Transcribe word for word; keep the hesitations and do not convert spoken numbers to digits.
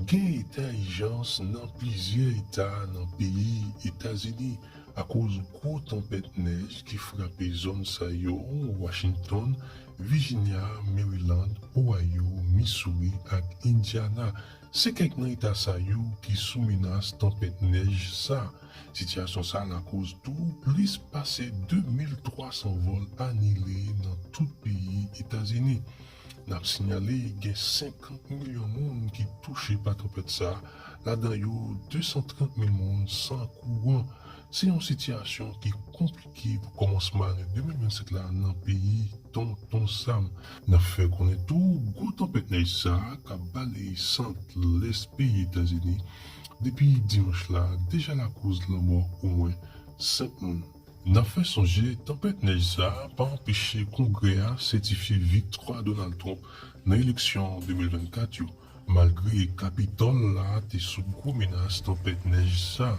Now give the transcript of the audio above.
Gen eta ijans nan plizyè eta nan peyi Etazini akoz gwo tanpèt nèj ki frape zòn sa yo, Washington, Virginia, Maryland, Ohio, Missouri ak Indiana. Se kèk nan eta sa yo ki sou menas tanpèt nèj sa. Sitiyasyon sa lakoz tou plis pase de mil twa san vòl anile nan tout peyi Etazini. N ap sinyale gen senkant milyon moun ki touche pa tanpèt sa, ladan yo de san trant mil moun san kouran. Se yon sitiyasyon ki konplike pou kòmansman ane de mil vennsenk la nan peyi Tonton Sam. N ap fè konnen tou, gwo tanpèt nèj sa k ap balaye sant lès peyi Etazini depi dimanch la deja lakoz lanmò omwen senk moun. N ap fè sonje, tanpèt nèj sa pa anpeche Kongrè a sètifye viktwa Donald Trump nan eleksyon de mil vennkat yo, malgre Kapitòl la te sou gwo menas tanpèt nèj sa.